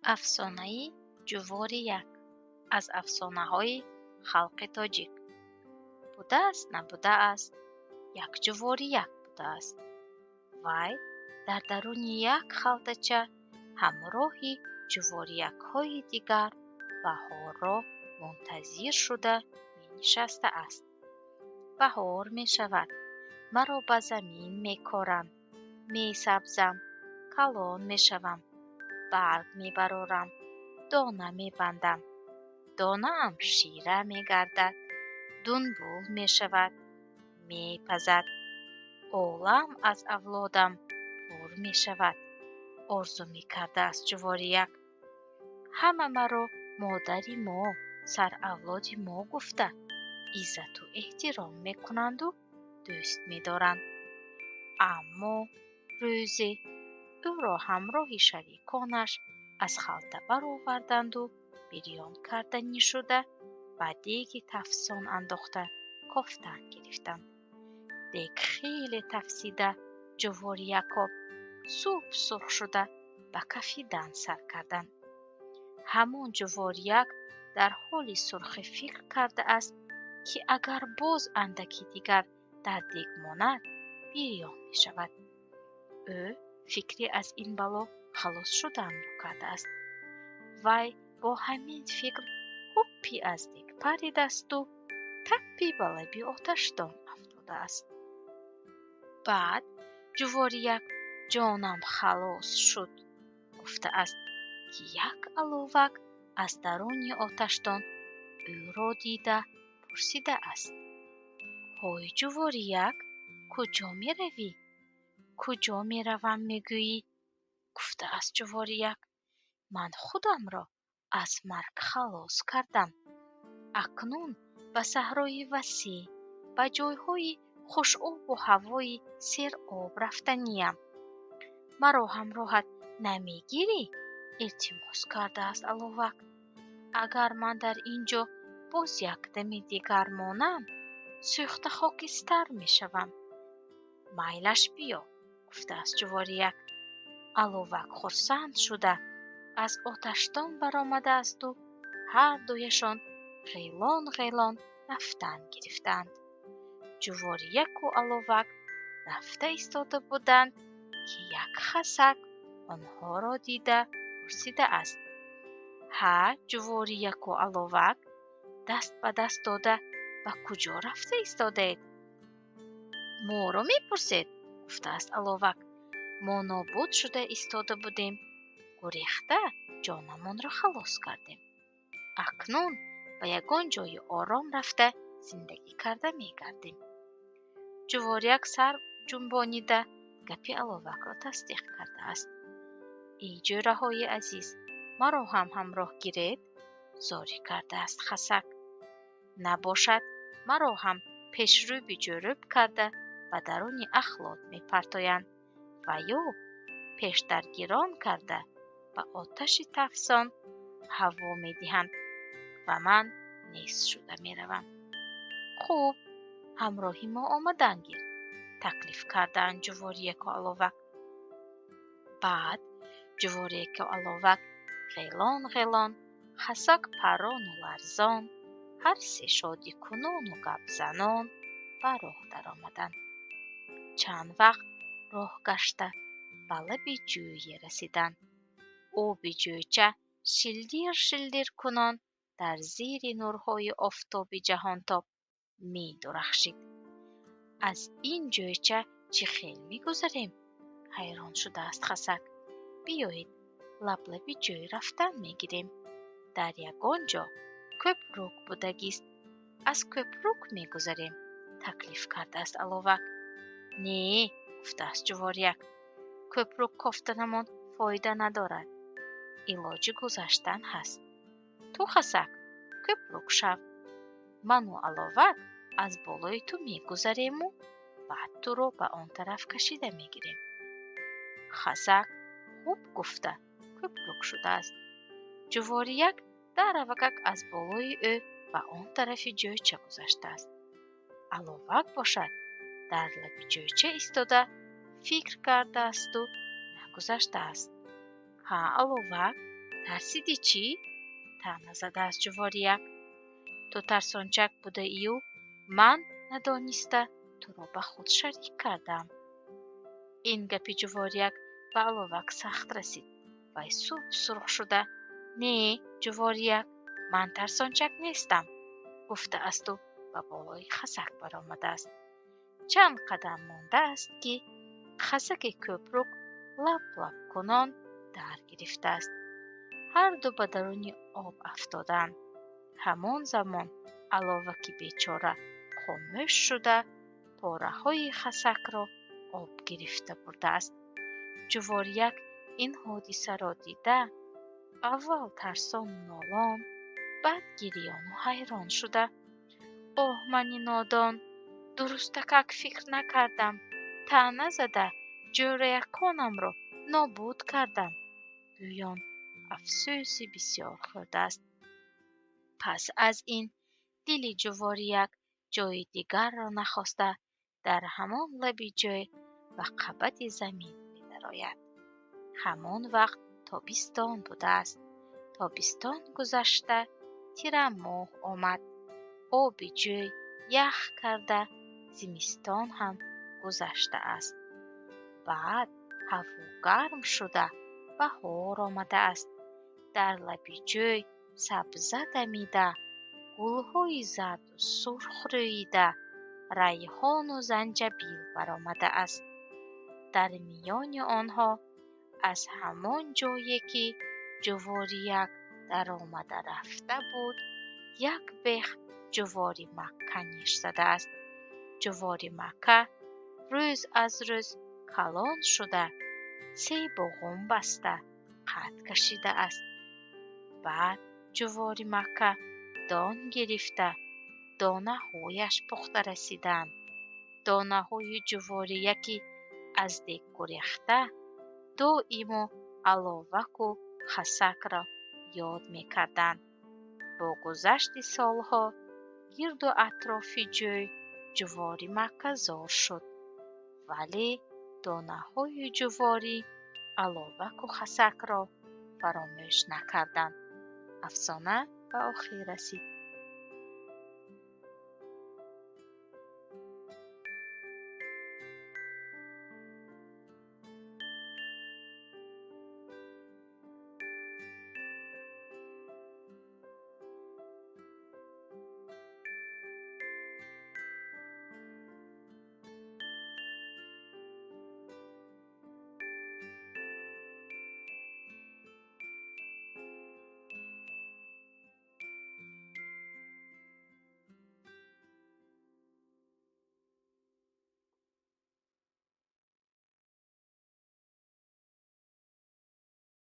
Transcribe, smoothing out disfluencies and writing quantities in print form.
Афсонаи Ҷуворияк аз афсонаҳои халқи тоҷик. Будааст, набудааст, як ҷуворияк будааст. Вай дар даруни як халтача ҳамроҳи ҷувориякҳои дигар баҳорро мунтазир шуда менишастааст. Баҳор мешавад, маро ба замин мекоранд, месабзам, калон мешавам, барг мебарорам, дона мебандам. Донаам шира мегардад, дунбул мешавад, мепазад. Олам аз авлодам пур мешавад, орзу мекардааст ҷуворияк. Ҳама маро модари мо, саравлоди мо гуфта, иззату эҳтиром мекунанду дӯст медоранд. Аммо рӯзе ӯро ҳамроҳи шариконаш аз халта бароварданду бирён карданӣ шуда, ба деги тафсон андохта кофтан гирифтанд. Дег хеле тафсида, ҷувориякҳо суб сурх шуда ба кафидан сар карданд. Ҳамон ҷуворияк дар ҳоли сурхӣ фикр кардааст, ки агар боз андаки дигар дар дег монад, бирён мешавад. Ӯ фикри аз ин бало халос шуданро кардааст. Вай бо ҳамин фикр ҳуппи аз дег паридасту таппи ба лаби оташдон афтодааст. Баъд ҷуворияк ҷонам халос шуд гуфтааст, ки як аловак аз даруни оташдон ӯро дида пурсидааст: ҳой ҷуворияк, куҷо меравӣ? Куҷо меравам мегӯӣ? Гуфтааст ҷуворияк. Ман худамро аз марг халос кардам. Акнун ба саҳрои васеъ, ба ҷойҳои хушобу ҳавои сероб рафтаниям. Маро ҳамроҳат намегирӣ? Илтимос кардааст аловак. Агар ман дар ин ҷо боз як дами дигар монам, сӯхта хокистар мешавам. Майлаш, биё, гуфтааст ҷуворияк. Аловак хурсанд шуда аз оташдон баромадаасту ҳардуяшон ғелон ғелон рафтан гирифтанд. Ҷуворияку аловак рафта истода буданд, ки як хасак онҳоро дида пурсидааст: ҳа, ҷуворияку аловак, даст ба даст дода ба куҷо рафта истодаед? Моро мепурсед? Гуфтааст аловак. Мо нобуд шуда истода будем, гурехта ҷонамонро халос кардем. Акнун ба ягон ҷои ором рафта зиндагӣ карда мегардем. Ҷуворияк сар ҷунбонида гапи аловакро тасдиқ кардааст. Эй ҷӯраҳои азиз, маро ҳам ҳамроҳ гиред, зорӣ кардааст хасак. Набошад, маро ҳам пешрӯби ҷӯрӯб карда ба даруни ахлот мепартоянд ва ё пештаргирон карда ба оташи тафсон ҳаво медиҳанд ва ман нест шуда меравам. Хуб, ҳамроҳи мо омадан гир, таклиф кардаанд ҷуворияку аловак. Баъд ҷуворияку аловак ғелон ғелон, хасак парону ларзон, ҳар се шодикунону гапзанон ба роҳ даромаданд. Чанд вақт роҳ гашта ба лаби ҷӯе расиданд. Оби ҷӯйча шилдир шилдир кунон дар зери нурҳои офтоби ҷаҳонтоб медурахшид. Аз ин ҷӯйча чӣ хел мегузарем? Ҳайрон шудааст хасак. Биёед, лаблаби ҷӯй рафтан мегирем. Дар ягон ҷо кӯпрук будагист, аз кӯпрук мегузарем, таклиф кардааст аловак. Не, гуфтааст ҷуворияк, кӯпрук кофтанамон фоида надорад, илоҷи гузаштан ҳаст. Ту, хасак, кӯпрук шав, ману аловак аз болои ту мегузарему баъд туро ба он тараф кашида мегирем. Хасак хуб гуфта кӯпрук шудааст. Ҷуворияк даравакак аз болои ӯ ба он тарафи ҷӯйча гузаштааст. Аловак бошад, дар лаби ҷӯйча истода фикр кардаасту нагузаштааст. Ҳа, аловак, Тарсидӣ чӣ? Таъна задааст ҷуворияк. Ту тарсончак будаию ман надониста туро ба худ шарик кардам. Ин гапи ҷуворияк ба Аловак сахт расид. Вай суб сурх шуда: «Не, ҷуворияк, ман тарсончак нестам», гуфтаасту ба болои хасак баромадааст. Чанд қадам мондааст, ки хасаки кӯпрук лаб лаб кунон дар гирифтааст. Ҳарду ба даруни об афтоданд. Ҳамон замон Аловаки бечора хомӯш шуда, пораҳои хасакро об гирифта бурдааст. Ҷуворияк ин ҳодисаро дида, аввал тарсону нолон, баъд гирёну ҳайрон шуда: «Оҳ, мани нодон, дурустакак фикр накардам, таъна зада ҷӯраяконамро нобуд кардам», гӯён афсӯси бисёр хӯрдааст. Пас аз ин дили ҷуворияк ҷои дигарро нахоста, дар ҳамон лаби ҷӯй ба қабати замин медарояд. Ҳамон вақт тобистон будааст. Тобистон гузашта, тирамоҳ омад. Оби ҷӯй ях карда, зимистон ҳам гузаштааст. Баъд ҳаво гарм шуда, баҳор омадааст. Дар лаби ҷӯй сабза дамида, гулҳои зарду сурх рӯида, райҳону занҷабил баромадааст. Дар миёни онҳо аз ҳамон ҷое, ки ҷуворияк даромада рафта буд, як бех ҷувори макка ниш задааст. Ҷувори макка рӯз аз рӯз калон шуда, себу ғум баста, қад кашидааст. Баъд ҷувори макка дон гирифта, донаҳояш пухта расиданд. Донаҳои ҷуворияки аз дег гурехта доимо Аловаку хасакро ёд мекарданд. Бо гузашти солҳо гирду атрофи ҷӯй ҷувори макказор шуд, вале донаҳои ҷуворӣ Аловаку хасакро фаромӯш накарданд. Афсона ба охир расид.